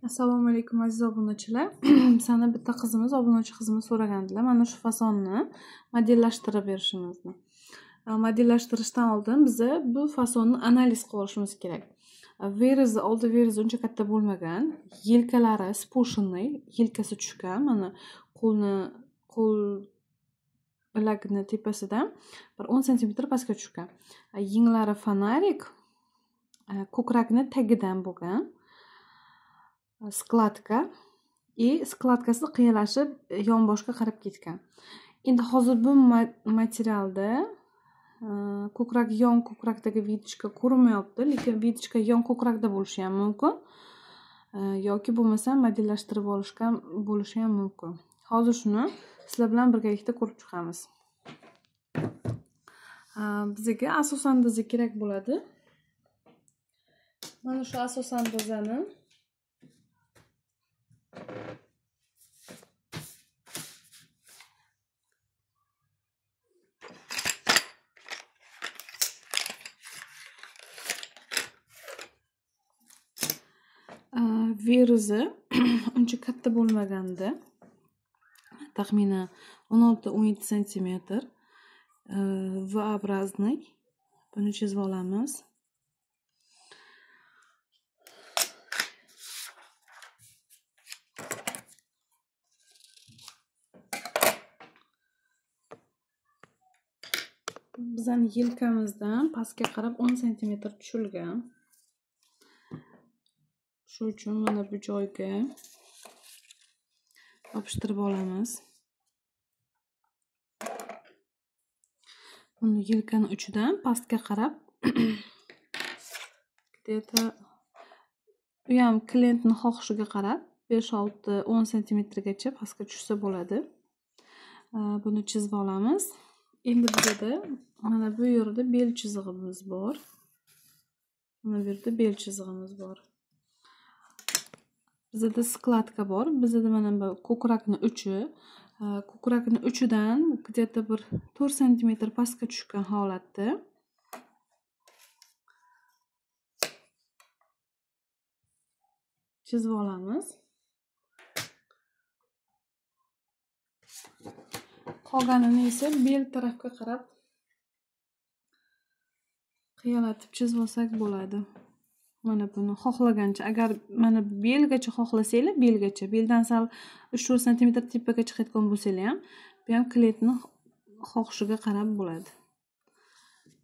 Assalomu alaykum aziz obunachilar. Sani bitta qizimiz, obunachi qizimiz so'ragandilar mana shu fasonni modellashtirib berishimizni. Modellashtirishdan oldin biza bu fasonni analiz qilib olishimiz kerak. Verizi, oldi verizi uncha katta bo'lmagan, yelkalari spushniy, yelkasi tushgan, mana qo'l bilagini tepasidan bir 10 sm pastga tushgan. Yenglari fonarik, ko'krakni tagidan bo'lgan. Skladka и skladkasi qiyalashib yonboshga qarab ketgan. Endi hozir bu materialda ko'krak yon ko'krakdagi vitochka ko'rinmayapti, lekin vitochka yon ko'krakda bo'lishi ham mumkin yoki bo'lmasa modellashtirib olishgan bo'lishi ham mumkin. Hozir shuni sizlar bilan birgalikda ko'rib chiqamiz. Bizga asos andoza kerak bo'ladi. Mana shu asos andozani verizi uncha katta bo'lmaganda, taxminan 16-17 sm V-obrazniy buni chizib olamiz. Bizning yelkamizdan pastga qarab 10 sm tushilgan. Shu uchun mana bu joyga yopishtirib olamiz. Buni yelkani uchidan pastga qarab где-то u ham klientning xohishiga qarab 5-6-10 sm gacha pastga tushsa bo'ladi. Buni chizib olamiz. Endi bizda mana bu yerda bel chizig'imiz bor. Mana bu yerda bel chizig'imiz bor. Bizda skladka bor. Bizda mana bu ko'krakni uchi, ko'krakni uchidan где-то bir 4 sm pastga tushgan holatda chizib olamiz. Qolganini esa bel tarafga qarab qiyalatib chizib olsak bo'ladi. Mana buni xohlagancha, agar mana belgacha xohlasanglar, belgacha, beldan sal 3-4 sm tepaga chiqayotgan bo'lsanglar ham, bu ham klientni xohishiga qarab bo'ladi.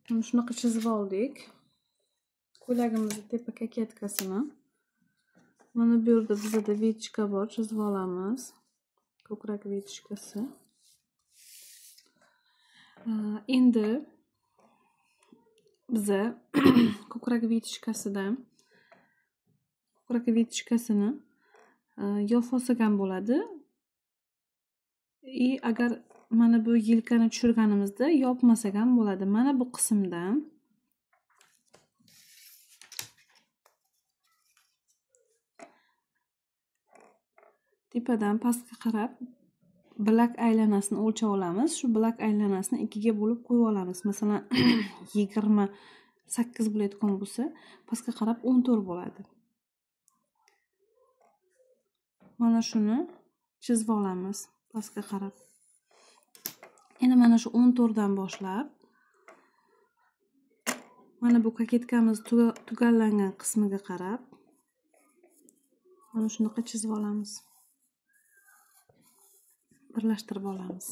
Mana shunaqa chizib oldik. Ko'ylagimizni tepa koketkasini. Mana bu yerda bizda vitochka bor, chizib olamiz. Ko'krak vitochkasi. Endi biza ko'krak vitochkasidan ko'krak vitochkasini yopib olsak ham bo'ladi. И agar mana bu yelkani tushirganimizda yopmasak ham bo'ladi. Mana bu qismdan tepadan pastga qarab bilak aylanasini o'lchab olamiz. Shu bilak aylanasini 2 ga bo'lib qo'yib olamiz. Masalan, 28 bo'layotgan bo'lsa, pastga qarab 14 bo'ladi. Mana shuni chizib olamiz pastga qarab. Endi mana shu 14 dan boshlab mana bu koketkamiz tugallangan qismiga qarab mana shunaqa chizib olamiz. Birlashtirib olamiz.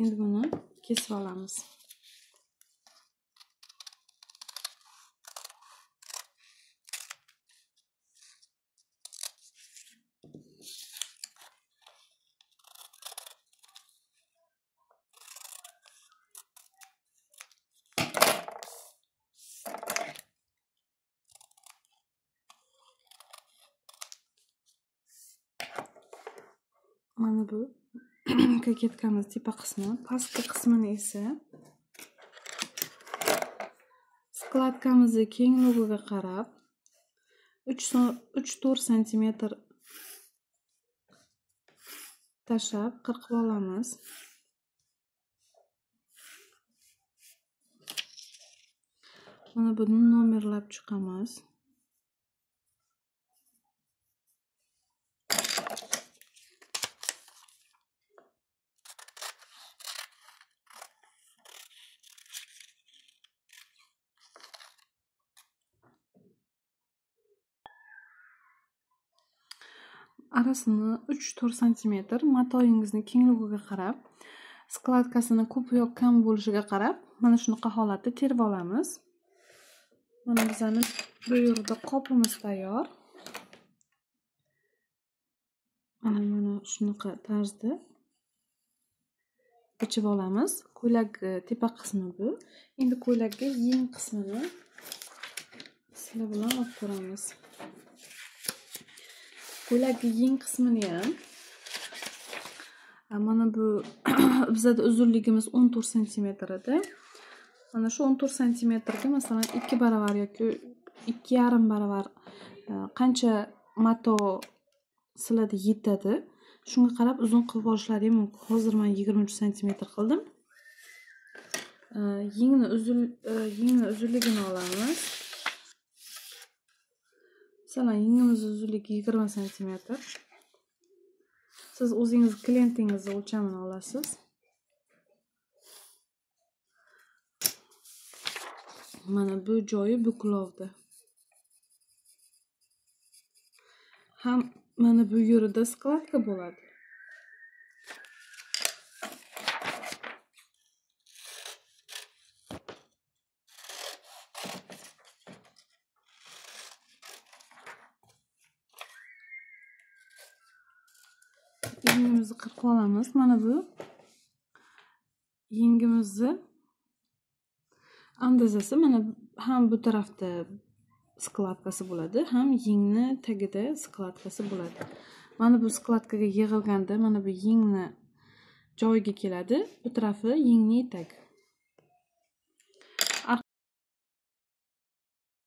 Endi buni kesib olamiz. Mana bu koketkamiz tepa qismi, pastki qismini esa skladkamizni kengligiga qarab 3-4 sm tashlab qirqib olamiz. Mana buni nomerlab chiqamiz. Arasini 3-4 santimetr matoyingizni kengligiga qarab, skladkasini ko'p yoki kam bo'lishiga qarab mana shunaqa holatda terib olamiz. Mana bizani bu yerda qopimiz tayyor. Mana shunaqa tarzda bichib olamiz. Ko'ylak tepa qismi bu. Endi ko'ylakga yeng qismini sizlar bilan olib ko'ramiz. Ko'ylakning yeng qismini ham mana bu bizada uzunligimiz 14 santimetr edi. Mana shu 14 santimetrga masalan 2 baravar yoki 2,5 baravar qancha mato sizlarda yetadi, shunga qarab uzun qilib olishlari mumkin. Hozir men 23 santimetr qildim. Yengni uzunligini olamiz. Masalan, yengimiz uzunligi 20 santimetr. Siz o'zingiz klientingizni o'lchamini olasiz. Mana bu joyi buklovdi. Ham mana bu yerida skladka bo'ladi. Yengimizni qirqib olamiz. Mana bu yengimizni andazasi mana ham bu tarafda skladkasi bo'ladi, ham yengni tagida skladkasi bo'ladi. Mana bu skladkaga yig'ilganda mana bu yengni joyiga keladi. Bu tarafi yengning tagi.